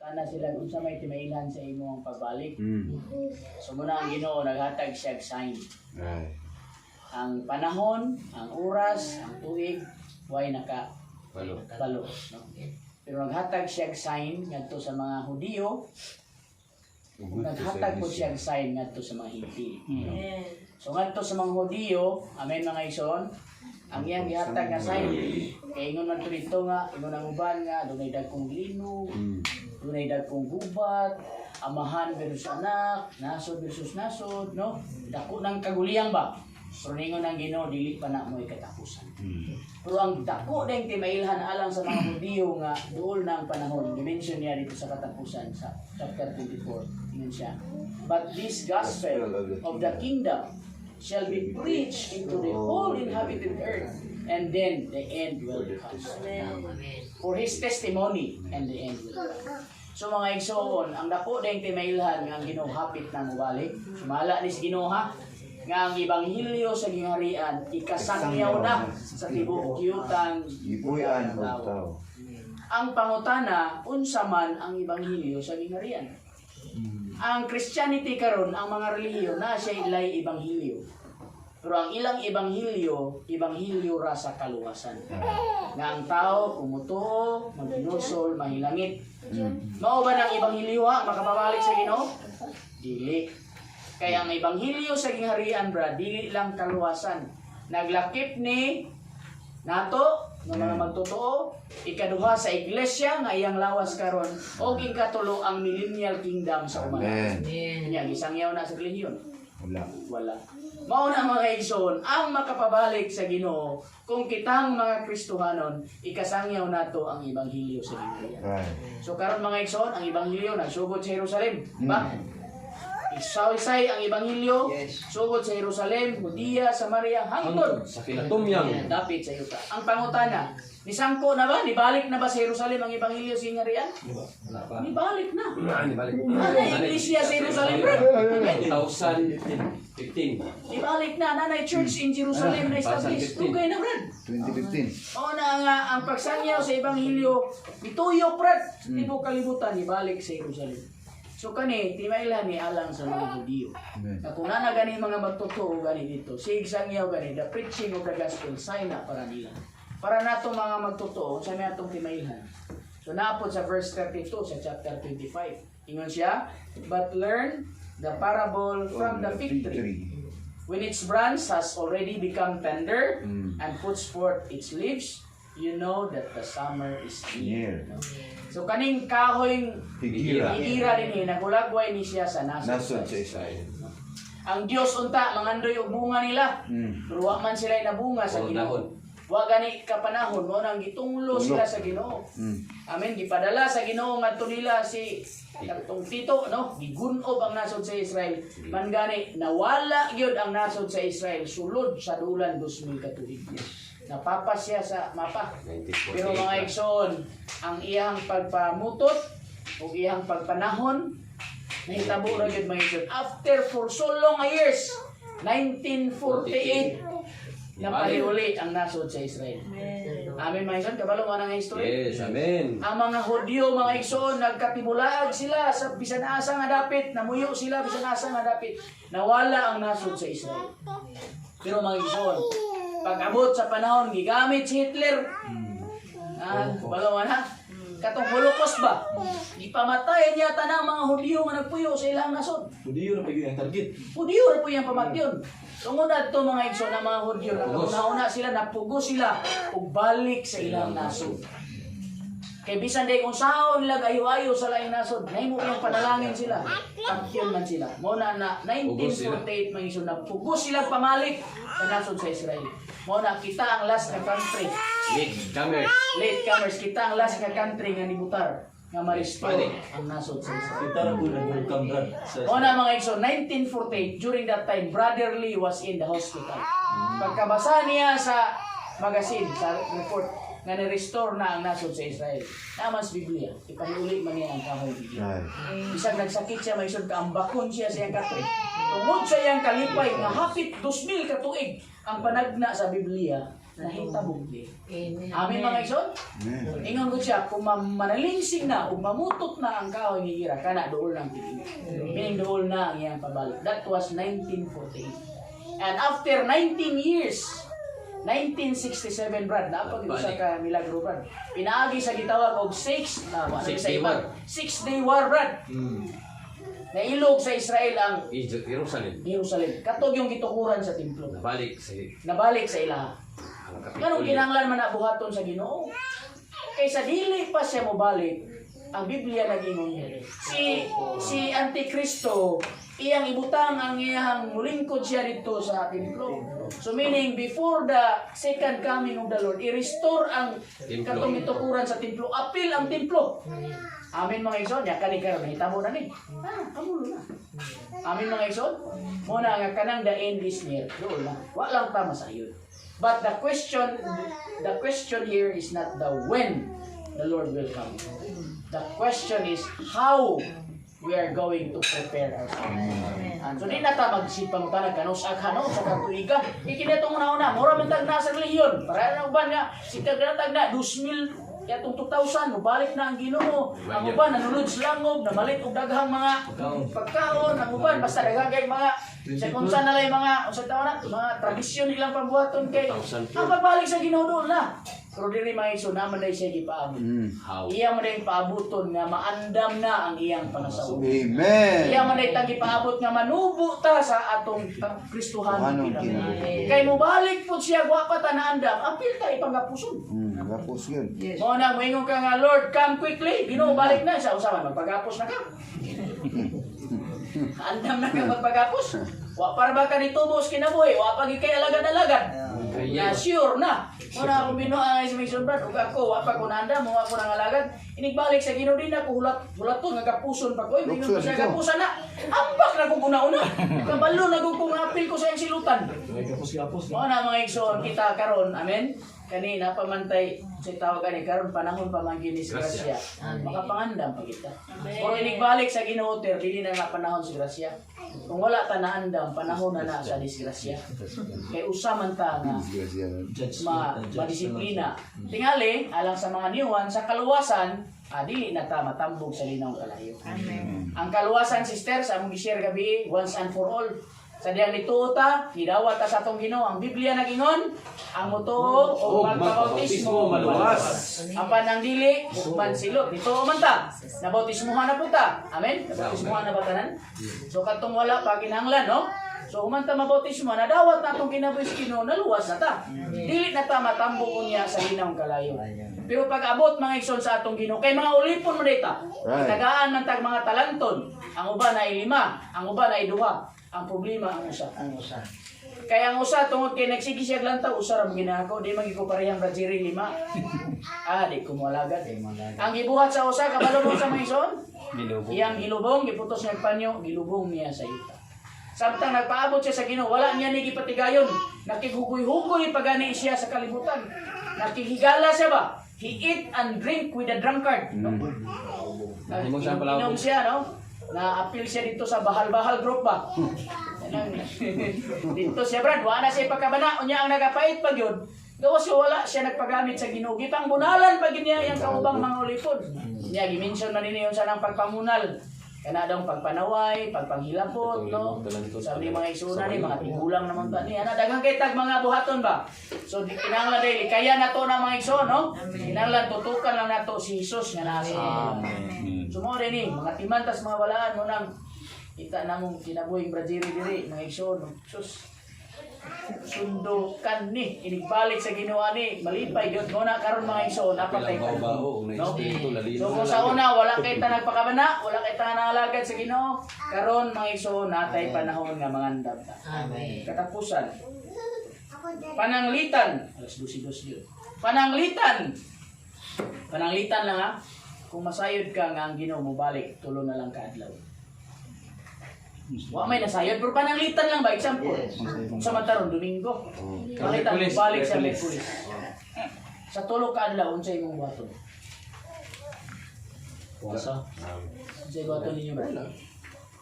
Kana sila unsa may timailhan sa imong pagbalik. So muna ang Ginoo naghatag siya og sign. Ang panahon, ang oras, ang tuig way naka Balo. Balo, no? Pero naghatag siya og sign ngadto sa mga Hudiyo, Ug naghatag po siya og sign ngadto sa mga Hentil. So ngadto sa mga Hudiyo, amen, mga igsoon, ang iyang gihatag nga sign kay ingon man to dito nga ingon ang uban nga dunay dagkong linog, dunay dagkong gubat, amahan versus anak, nasod versus nasod, no? Dako ng kaguliyang ba? Pero ningon ang Ginoo, dili pa na mo'y katapusan. Pero ang dako ding timailhan alang sa mga Hudiyo nga duol na ang panahon, dimension niya dito sa katapusan sa chapter 24. Ingon siya, "But this gospel of the kingdom shall be preached into the whole inhabited earth, and then the end will come." For his testimony, and the end will come. So mga igsoon, ang dako ding timailhan nga ang Ginoo hapit na mobalik. Sumala ni sa Ginoo ha, nga ang ebanghelyo sa gingharian ikasangyaw na sa tibuok yutang Gipuy-an og tao. Ang pangutana, unsa man ang ebanghelyo sa gingharian? Ang Christianity karon, ang mga relihiyon na siya ilay ebanghelyo. Pero ang ilang ebanghelyo, ebanghelyo ra sa kaluwasan. Nga ang tao kung mutuo, maghinulsol, mahilangit. Mao ba ng ebanghelyo ha, makapabalik sa Ginoo? Dili. Kaya ang ebanghelyo sa gingharian, bra, dili lang kaluwasan. Naglakip ni nato nga mga magtotoo, ikaduha sa iglesia nga iyang lawas karon, og ikatulo ang millennial kingdom sa uman. Amen. Nya gisangyaw na sa relihiyon? Wala. Wala. Mao na, mga igsoon, ang makapabalik sa Ginoo kung kitang mga Kristohanon ikasangyaw nato ang ebanghelyo sa gingharian. So karon, mga igsoon, ang ebanghelyo nagsugod sa Jerusalem, ba? Isaysay ang ebanghelyo, sugod sa Jerusalem, Judea, Samaria, hangtod Sa kinatumyang. dapit sa yuta. Ang pangutana, nisangko na ba? Nibalik na ba sa Jerusalem ang ebanghelyo sa gingharian? Wala pa. Nibalik na. Ah, nibalik. Ano iglesia sa Jerusalem, bro? 2015. Nibalik na, nanay church in Jerusalem na established. 2015. Dugay na, brad. 2015. Oo na nga, ang pagsangyaw sa ebanghelyo, mituyok, brad, sa tibuok kalibutan, nibalik sa Jerusalem. So kani, timailhan ni alang sa mga Hudiyo. Amen. Na kung nana gani mga magtotoo gani dito, sig sangyaw gani, the preaching of the gospel, sign na para nila. Para nato mga magtotoo, sa may atong timailhan. So naapod sa verse 32 sa chapter 25. Ingon siya, "But learn the parable from the fig tree. When its branch has already become tender and puts forth its leaves, you know that the summer is near." Near. So kaning kahoy Higira. higira din eh, nagulagway ni siya sa nasod, Nasod sa Israel. Ang Dios unta mangandoy og bunga nila. Pero wa man sila nabunga sa Puro Ginoo. dahon. Wa gani kapanahon mo nang gitunglo Tunglo. sila sa Ginoo. Amen, gipadala sa Ginoo ngadto nila si katong Tito, no? Gigunob ang nasod sa Israel. Man gani nawala gyud ang nasod sa Israel sulod sa dulan 2000 ka tuig. Napapas siya sa mapa. 1948. Pero mga igsoon, ang iyang pagpamutot o iyang pagpanahon nahitabo ra gyud, mga igsoon. After for so long a years, 1948, napahiuli ang nasod sa Israel. Amen, mga igsoon, kabalo mo ang history. Yes, amen. Ang mga Hudyo, mga igsoon, nagkatibulaag sila sa bisan asa nga dapit, namuyo sila bisan asa nga dapit. Nawala ang nasod sa Israel. Pero mga igsoon, pag abot sa panahon, gigamit si Hitler. Ah, kabalo man ha? Katong Holocaust ba? Gipamatay niya tanang mga Hudyo nga nagpuyo sa ilang nasod. Hudiyo na pag ang target. Hudyo ra po iyang pamatyon. Tungod adto, mga igsoon, ang mga Hudyo, nakauna sila, napugos sila ug balik sa ilang nasod. Kay bisan day kung saon nila ayo-ayo sa laing nasod, nahimo iyang panalangin sila. Patyon man sila. Mao na na 1948, mga igsoon, napugos sila pamalik sa nasod sa Israel. Mao na kita ang last nga country. Late comers. Late comers, kita ang last nga country nga nibutar nga ma-restore Hispanic. ang nasod sa Israel. Kita na po nag-welcome brad. Sa O na, mga igsoon, 1948, during that time, Brother Lee was in the hospital. Pagkabasa niya sa magazine, sa report, nga ni-restore na ang nasod sa Israel. Naman sa Biblia, ipahiuli man niya ang kahoy Biblia. Bisag nagsakit siya, may isod kaambakon siya sa iyang katre. Tungod sa iyang kalipay nga hapit 2,000 ka tuig ang panagna sa Biblia, Nahitabo di. Amen. Amen, mga igsoon. Amen. Ingon ko siya, kung manalingsing na o mamutot na ang kahoy nga higera, kana dool ng tig-init. Meaning dool na ang iyang pabalik. That was 1948. And after 19 years, 1967, Brad, napag usa ka milagro, Brad. Pinaagi sa gitawag og six, na Six sa day iba. war. 6-day war, Brad. Nailog sa Israel ang Jerusalem. Jerusalem. Katog yung gitukuran sa templo. Nabalik sa Nabalik sa ilaha. ang Nganong Kapitolyo. kinahanglan man na buhaton sa Ginoo? Kaysa dili pa siya mobalik, ang Biblia nag-ingon. Si Antikristo, iyang ibutang ang iyang mulingkod siya dito sa templo. So meaning before the second coming of the Lord, i-restore ang Templo. katong gitukuran sa templo, apil ang templo. Amen, mga igsoon, ya kani karon nahitabo na ni. Ah, kamulo na. Amen, mga igsoon. Mo na nga kanang the end is near. Dool na. Wa lang ta masayod. But the question here is not the when the Lord will come. The question is how we are going to prepare ourselves. And so di na ta magsipang tanag kanus aghano sa katuiga. Ikini atong una-una, mura man tag nasa relihiyon. Para na uban nga si tag na 2000 yatong 2000 mobalik na ang Ginoo. Ang uban nanulod sa langob, namalit og daghang mga pagkaon, ang uban basta daghang kay mga sa kung saan na lang mga unsa tawag na mga tradisyon ilang pambuhaton kay 2004. ang pagbalik sa Ginoo doon na. Pero diri, mga igsoon, naman dahil siya gipaabot. How? Iya man dahil paabuton nga maandam na ang iyang pangasawa. Amen. Iya man dahil gipaabot nga manubo ta sa atong Kristohanong Kristohanong kinabuhi. kinabuhi. Kay mobalik po siya, wa pa ta naandam, apil ta ipangapuson. Gapos yun. Yes. Mo na moingon ka nga, "Lord, come quickly." Ginoo, balik na sa usapan magpagapos na ka. Andam na ka magpagapos. Wa para ba ka nitubos kinabuhi, wa pa gid kay alagad-alagad. Na sure na. Mo na akong binuang ay sa Mason Brad ug ako wa pa ko naandam, wa ko nang alagad. Inigbalik sa Ginoo din ako hulat hulaton nga gapuson pa ko. Oy, moingon ko siya gapusan na. Ambak na kong una-una. Kabalo na ko kung apil ko sa iyang silutan. May gapos-gapos. Mao na, mga igsoon, kita karon, amen. Kani napamantay sa tawag ani karon panahon pa man gini sa grasya. Makapangandam pa kita. Pero inigbalik sa Ginoo ter dili na nga panahon sa grasya. Kung wala ta naandam, panahon na na sa disgrasya. Kay usa man ta nga Disgrasya. ma madisiplina. Tingali alang sa mga new one sa kaluwasan, dili na ta matambog sa linawng kalayo. Amen. Ang kaluwasan, sister, sa among gi-share gabi, once and for all. Sa diyang nituo ta, nidawat ta sa atong Ginoo. Ang Biblia nagingon, ang mutuo o O magpabautismo magpabautismo, maluwas. Apan ang dili, hukman silot. Nituo man ta, nabautismuhan na po ta. Amen? Nabautismuhan na ba tanan? So katong wala pa kinahanglan, no? So human ta mabautismo, nadawat na atong kinabuhi sa Ginoo, naluwas na ta. Dili na ta matambok unya sa linawng kalayo. Pero pag abot, mga igsoon, sa atong Ginoo, kay mga ulipon mo dita. Tagaan man tag mga talanton. Ang uban ay lima, ang uban ay duha. Ang problema ang usa. Ang usa. Kaya ang usa tungod kay nagsige siya lantaw, usa ra man ginako, di man ko parehang Brad Jerry lima. Ah, di ko moalagad. Ang gibuhat sa usa, kabalo mo sa mga igsoon? Iyang gilubong, giputos niya ang panyo, gilubong niya sa yuta. Samtang nagpaabot siya sa Ginoo, wala niya ni gipatigayon. Nakighugoy-hugoy pagani siya sa kalibutan. Nakihigala siya ba? He eat and drink with a drunkard. No? Nahimong siyang palabok. Inom siya, no? Na-appeal siya dito sa bahal-bahal group ba? Dito siya, Brad, wala na siya pagkabana. Unya ang nagapait pag yun. Gawas siya, wala siya nagpagamit sa Ginoo. Gipang bunalan pag niya yung kaubang mga ulipon. Niya, gimension man ninyo sa nang pagpamunal. Kana daw pagpanaway, pagpanghilapot, no? Sabi ni mga isuna ni, mga tigulang naman ba ni? Ana, daghang kay tag mga buhaton ba? So, di, kinahanglan dahil, kaya na to na mga igsoon, no? Kinahanglan, tutukan lang nato si Jesus nga nasa. Amen. So mo rin ni, mga timantas mga balaan mo nang kita namong kinabuhing Brad Jerry diri, mga igsoon, no? Sus, sundukan ni inigbalik sa Ginoo ni malipay gyud mo na karon, mga igsoon, napatay Bilang bao-bao, na no? espiritu, lalino. So kung sa una wala kay ta nagpakabana, wala kay ta naalagad sa Ginoo, karon, mga igsoon, natay panahon nga mangandam ta. Amen. Katapusan. Pananglitan, alas 12:02 yun. Pananglitan. Pananglitan lang ha. Kung masayod ka nga ang Ginoo mobalik, tulo na lang kaadlaw. Wa may nasayod pero pananglitan lang ba, example. Yes. Sa mataron Domingo. Pananglitan Miyerkules, balik sa Miyerkules. Miyerkules. Sa tulo ka adlaw unsay imong buhaton? Puasa. Unsay buhaton ninyo ba?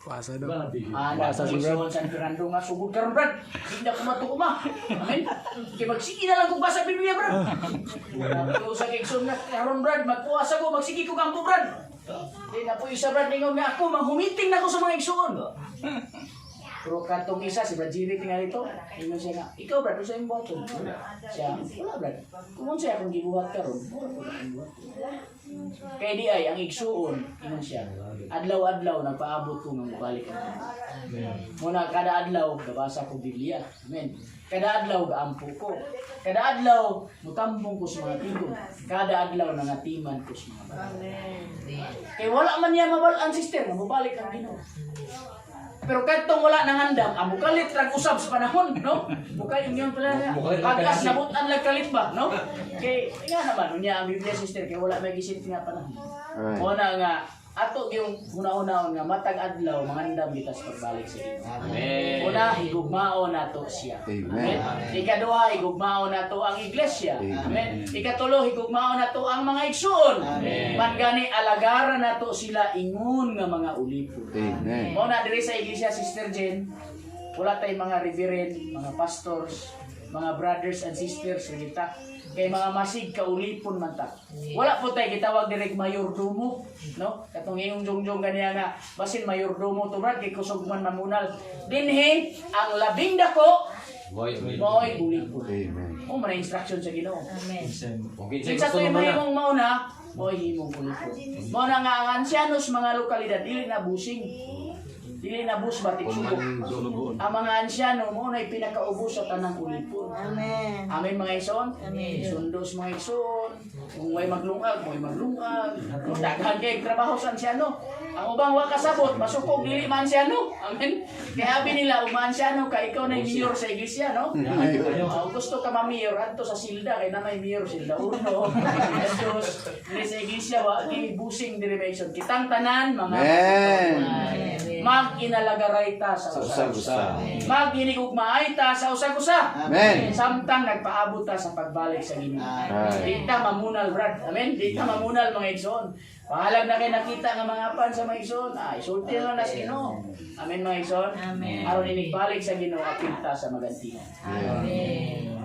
Pasa daw. Anak Basa ko si Brad. igsoon San Fernando nga sugod karon, Brad. Di na ko matuo ma. Amen. Kay magsige na lang kung basa Biblia, Brad. Wala sa igsoon nga karon, Brad, magpuasa ko, magsige ko kampo, Brad. Di na po isa, Brad, ningon nga ako manghumiting na ko sa mga igsoon. Pero katong isa si Brad Jimmy tingali to, ingon siya nga, "Ikaw, Brad, unsa imong buhaton?" Siya, "Wala, Brad. Kung unsa akong gibuhat karon, wala ko akong buhat." Kay di ay ang igsuon, ingon siya, "Adlaw-adlaw nagpaabot ko nga mobalik ang Ginoo. Muna kada adlaw gabasa ko Biblia. Amen. Kada adlaw gaampo ko. Kada adlaw mutambong ko sa mga tigom. Kada adlaw nangatiman ko sa mga bata." Kay wala man niya mabal-an, sister, nga mobalik ang Ginoo. Pero kadtong wala nangandam, ang mukalit rag usab sa panahon, no? Mukalit yun pala niya. Mukalit ang Pagkas kalasi. nabutan lang kalit ba, no? Kay nga naman unya ang Biblia, sister, kay wala may gisit nga panahon. Right. Muna nga ato yung una-una nga matag adlaw mangandam kita sa pagbalik sa Ginoo. Amen. Una, higugmao nato siya. Amen. Ikaduha, higugmao nato ang iglesia. Amen. Amen. Ikatulo, higugmao nato ang mga igsuon. Amen. Man gani alagaran nato sila ingon nga mga ulipon. Amen. Mao na diri sa iglesia, Sister Jen, wala tay mga reverend, mga pastors, mga brothers and sisters kita. Kay mga masig kaulipon man ta. Wala po tay gitawag direk mayordomo, no? Katong iyong jungjung ganiya nga basin mayordomo to, Brad, kay kusog man mamunal. Dinhi ang labing dako Boy, mao'y ulipon. Amen. O man ang instruction sa Ginoo. Kung kinsay Kinsa gusto to'y mo na. mahimong mauna, mo'y himong ulipon. Mao na nga ang ansyanos mga lokalidad dili na busing. Dili na bus batik Kung sugo. man sulugoon. Ang mga ansyano mo na'y pinakaubos sa tanang ulipon. Amen. Amen, mga ison. Amen. Sundos mga ison. Kung may maglungag, may maglungag. Kung daghan kay trabaho sa ansyano. Ang ubang wa kasabot, masukog dili man ansyano. Amen. Kaya abi nila uma ansyano ka ikaw na mayor sa iglesia, no? Oh, gusto ka ma-mayor adto sa silda kay na may mayor silda uno. Silda dos. Diri sa iglesia wa gi busing diri mga ison. Kitang tanan mga Amen. Mag-inalagaray ta sa Sa usag-usa. usag-usa. Mag-inigugmaay ta sa usag-usa. Amen. Samtang nagpaabot ta sa pagbalik sa Ginoo. Right. Di ta mamunal, Brad. Amen. Di ta mamunal, mga igsoon. Pahalag na kay nakita nga mga apan sa mga igsoon. Ah, isulti na lang na sa Ginoo. Amen, mga igsoon. Amen. Aron inigbalik sa Ginoo apil ta sa magantihan. Amen.